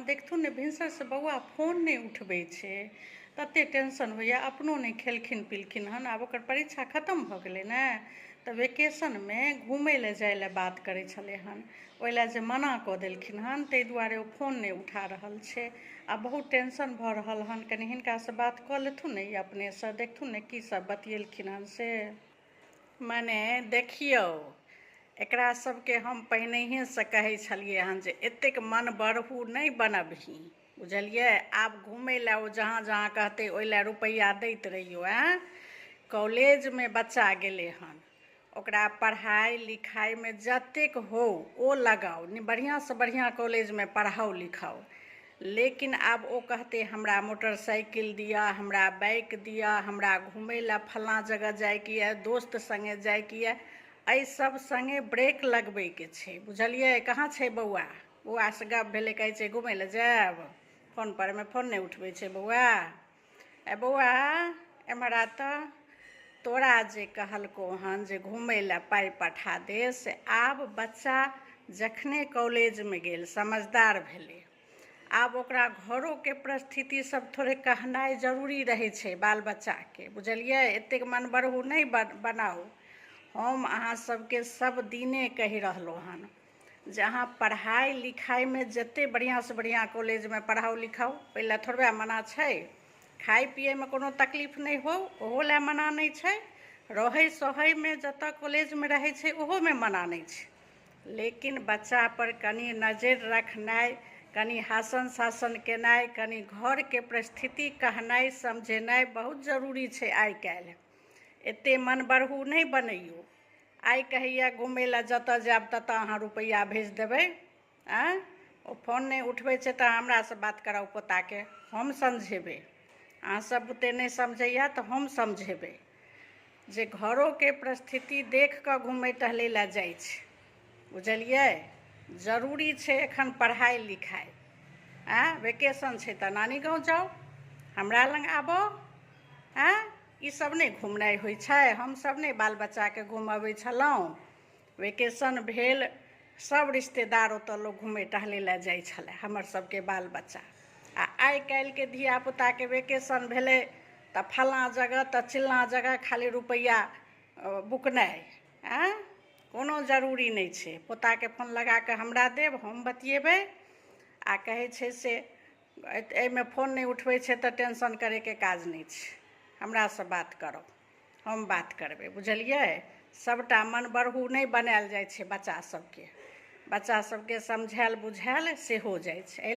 देखथुन ने, भिनसरसँ बौआ फोन नहि उठबै छै। तते टेंशन होइए, अपनो नहि खेलखिन पिलखिन हन। आब ओकर परीक्षा खतम भऽ गेलै ने, तऽ वेकेशनमे घुमै लए जाइ लए बात करै छलै हन। ओहि लए जे मना कऽ देलखिन हन, ताहि दुआरे ओ फोन नहि उठा रहल छै। आ बहुत टेंशन भऽ रहल हन। कनि हिनकासँ बात कऽ लेथुन ने, ई अपनेसँ देखथुन ने की सब बतियेलखिन हन से। मने देखियौ, एकरा सबके हम पहिनहिएसँ कहै छलियै हन जे एतेक मन बढ़ू नहि बनबही, बुझलियै? आब घुमै लए ओ जहाँ जहाँ कहतै ओहि लए रुपैआ दैत रहियौ। आँय, कॉलेजमे बच्चा गेलै हन, ओकरा पढ़ाइ लिखाइमे जतेक हो ओ लगाउ, बढ़िआँसँ बढ़िआँ कॉलेजमे पढ़ाउ लिखाउ। लेकिन आब ओ कहतै हमरा मोटरसाइकिल दिअ, हमरा बाइक दिअ, हमरा घुमै लए फल्लाँ जगह जाइके यऽ, दोस्त सङ्गे जाइके यऽ। एहि सब सङ्गे ब्रेक लगबैके छै, बुझलियै? कहाँ छै बौआ? बौआसँ गप भेलै, कहै छै घुमै लए जायब। फोन परमे फोन नहि उठबै छै बौआ। ए बौआ, एम्हर आ तऽ। तोरा जे कहलकौ हन जे घुमै लए पाइ पठा दे, से आब बच्चा जखने कॉलेजमे गेल समझदार भेलै। आब ओकरा घरोके परिस्थिति सब थोड़े कहनाइ जरूरी रहै छै बाल बच्चाके, बुझलियै? एतेक मनबढ़ू नहि बनाउ। हम अहाँ सबके सब दिने कहि रहलहुँ हन जे अहाँ पढ़ाइ लिखाइमे जतेक बढ़िआँसँ बढ़िआँ कॉलेजमे पढ़ाउ लिखाउ, ओहि लए थोड़बे मना छै। खाइ पियैमे कोनो तकलीफ नहि हो, ओहो लए मना नहि छै। रहै सहैमे जतऽ कॉलेजमे रहै छै ओहोमे मना नहि छै। लेकिन बच्चापर कनि नजरि रखनाइ, कनि हासन शासन केनाइ, कनि घरके परिस्थिति कहनाइ समझेनाइ बहुत जरूरी छै। आइ काल्हि एते मन बढ़ू नहि बनैयौ। आइ कहैया घुमै लए जतऽ जायब ततऽ अहाँ रुपैआ भेज देबै। आँय, ओ फोन नहि उठबै छै तऽ हमरासँ बात कराउ पोताके, हम समझेबै। अहाँ सब बुते नहि समझैया तऽ हम समझेबै जे घरोके परिस्थिति देख कऽ घुमै टहलै लए जाइ छै, बुझलियै? जरूरी छै एखन पढ़ाइ लिखाइ। आँय, वेकेशन छै तऽ नानी गाँव जाउ, हमरा लग आबऽ। आँय, ई सब नहि घुमनाइ होइ छै? हमसब नहि बाल बच्चाके घुमबै छलहुँ? वेकेशन भेल, सब रिश्तेदार ओतऽ लोक घुमै टहलै लए जाइ छलै हमर सबके बाल बच्चा। आ आइ काल्हिके धियापुताके वेकेशन भेलै तऽ फल्लाँ जगह तऽ चिल्लाँ जगह खाली रुपैआ बुकनाइ। आँय, कोनो जरूरी नहि छै। पोताके फोन लगा कऽ हमरा देब, हम बतियेबै। आ कहै छै से एहिमे फोन नहि उठबै छै तऽ टेंशन करैके काज नहि छै, हमरासँ बात करब, हम बात करबै, बुझलियै? सभटा मन बढ़ू नहि बनायल जाइ छै बच्चा सबके। बच्चा सबके समझायल बुझायल सेहो जाइ छै।